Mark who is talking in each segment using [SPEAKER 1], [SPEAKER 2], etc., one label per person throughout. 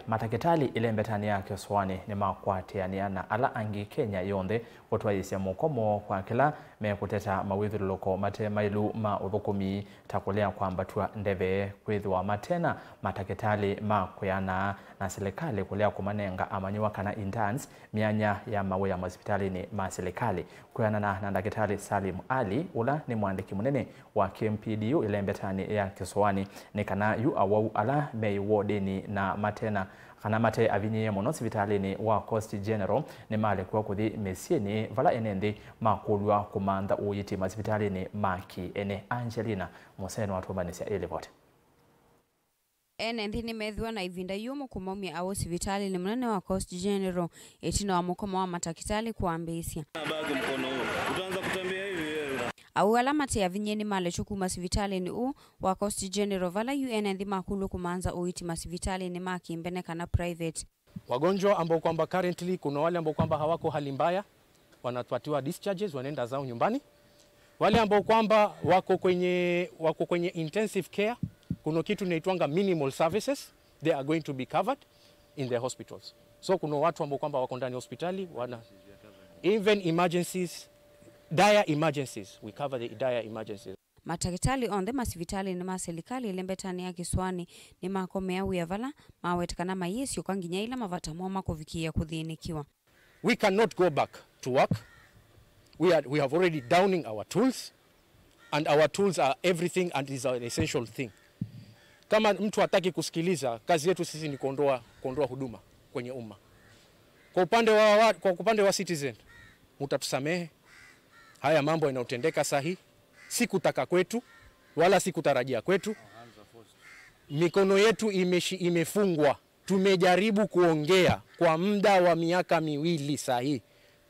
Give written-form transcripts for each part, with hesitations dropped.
[SPEAKER 1] Matakitali ilembetani ya Kiswani ni makwatianiana ala angi Kenya yonthe kutwaisya mukomo kwa kila mekuteta mawithululuko mate mailu ma uthukumi ta kulea kwambatwa ndeve kwithiwa matena matakitali ma kuyana na serikali kulea kumanenga amanyiwa kana interns mianya ya mawe ya hospitalini ma serikali kuyana na Daktari Salim Ali ula ni mwandiki munene wa KMPDU ilembetani ya Kiswani ni kana yu awau ala mei wodini na matena kana mate avinye muno sivitalini wa Coast General ni male kwa kuthi mesieni vala enendi makulwa kumanda uyiti masivitalini maki ene Angelina Museno watubanisia elivote.
[SPEAKER 2] Ene nthini methwa na ivinda yumo kumaumia awo sivitali ni munene wa Coast General etina wa mukoma wa matakitali kuambisia. Au alama te avinye ni male chuku masivitali ni u wa Coast General vala UN nthi makulu kumanza uiti masivitali ni maki mbene kana private.
[SPEAKER 3] Wagonjwa ambao kwamba currently kuna wale ambao kwamba hawako hali mbaya wanapatiwa discharges wanaenda zao nyumbani. Wale ambao kwamba wako kwenye intensive care kuna kitu inaitwanga minimal services, they are going to be covered in the hospitals. So kuna watu ambao kwamba wako ndani hospitali wana even emergencies, dire emergencies, we cover the dire emergencies.
[SPEAKER 2] Matakitali on the masivitali ni maselikali ilembetani ya Kiswani ni makomea uyavala mawetekana mayesi ukanginya ila mavata mwama kuvikia kuthinikiwa.
[SPEAKER 3] We cannot go back to work. We have already downing our tools, and our tools are everything and is an essential thing. Kama mtu hataki kusikiliza, kazi yetu sisi ni kuondoa huduma kwenye umma. Kwa upande wa citizen, mtatusamehe. Haya mambo yanayotendeka sahi si kutaka kwetu wala si kutarajia kwetu. Mikono yetu imefungwa. Tumejaribu kuongea kwa muda wa miaka miwili sahi,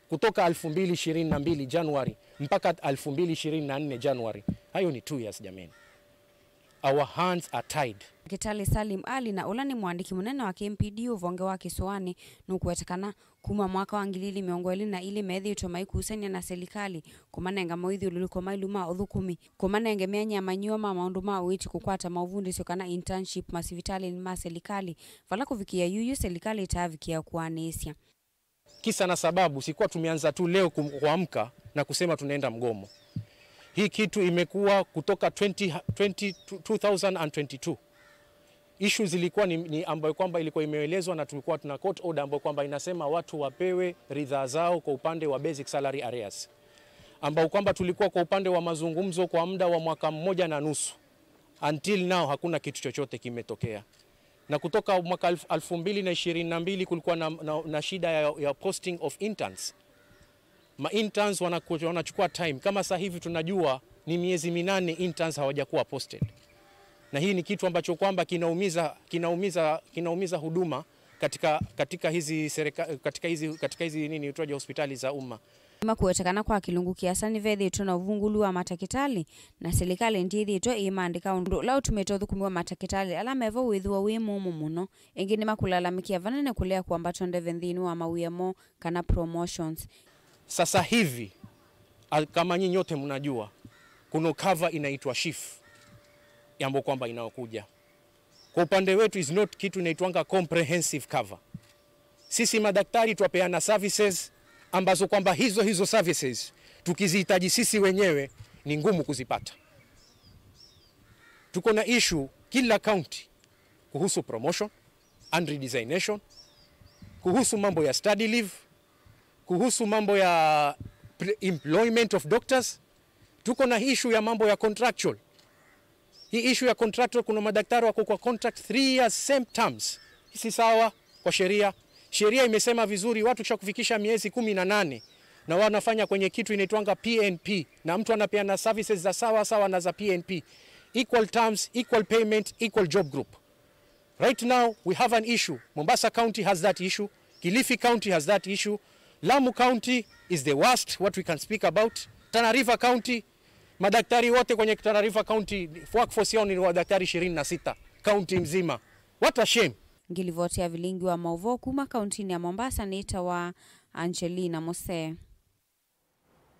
[SPEAKER 3] kutoka 2022 Januari mpaka 2024 Januari. Hayo ni 2 years jameni. Our hands are tied.
[SPEAKER 2] Kitali Salim Ali na ulani mwandiki munene wa KMPDU vonge wa Kiswani nukuwetekana kuma mwaka wa ngilili miongoli na ili methi utomai kuhusanya na serikali kumanenga mawidhi ululiko mailuma uthukumi kumanenge mianya manyoma maundu ma uichi kukwata mauvundi sio internship masivitali ma serikali vala kuvikia yuyu serikali itavikia kuanesia.
[SPEAKER 3] Kisa na sababu sikuwa tumeanza tu leo kuamka na kusema tunaenda mgomo. Hii kitu imekuwa kutoka 2022. Issues zilikuwa ni ambayo kwamba ilikuwa imeelezwa na tulikuwa tuna court order ambayo kwamba inasema watu wapewe ridhaa zao kwa upande wa basic salary arrears. Ambao kwamba tulikuwa kwa upande wa mazungumzo kwa muda wa mwaka 1.5. Until now hakuna kitu chochote kimetokea. Na kutoka mwaka 2022 kulikuwa na shida ya posting of interns. Ma interns wanachukua time. Kama sasa hivi tunajua ni miezi 8 interns hawajakuwa posted. Na hii ni kitu ambacho kwamba kinaumiza huduma katika hizi nini utoaji hospitali za umma.
[SPEAKER 2] Makuwetekana kwa kilungu kiasani vethi tuna uvungulu wa matakitali na serikali ndithi to imandika undu lao tumetodu kumiwa matakitali ala mevo withuwa wi mumu muno engine makulalamikia vanene kulea kuambato ndeve wa mawia kana promotions.
[SPEAKER 3] Sasa hivi kama nyinyi nyote mnajua kuna cover inaitwa SHIF ambayo kwamba inaokuja. Kwa upande wetu is not kitu inaitwanga comprehensive cover. Sisi madaktari tuwapeana services ambazo kwamba hizo services tukizihitaji sisi wenyewe ni ngumu kuzipata. Tuko na issue kila county kuhusu promotion and redesignation, kuhusu mambo ya study leave, kuhusu mambo ya employment of doctors. Tuko na issue ya mambo ya contractual. Hii issue ya contractual, kuna madaktari wako kwa contract 3 years same terms. Si sawa kwa sheria. Sheria imesema vizuri watu kisha kufikisha miezi 18 na wanafanya kwenye kitu inaitwanga PNP, na mtu anapeana services za sawa sawa na za PNP. Equal terms, equal payment, equal job group. Right now we have an issue. Mombasa County has that issue. Kilifi County has that issue. Lamu County is the worst what we can speak about. Tana River County, madaktari wote kwenye Tana River County workforce yao ni madaktari 26 county mzima. What a shame.
[SPEAKER 2] Ngilivotea vilingi wa mauvo kuma kaunti ya Mombasa ni wa Angelina Mose.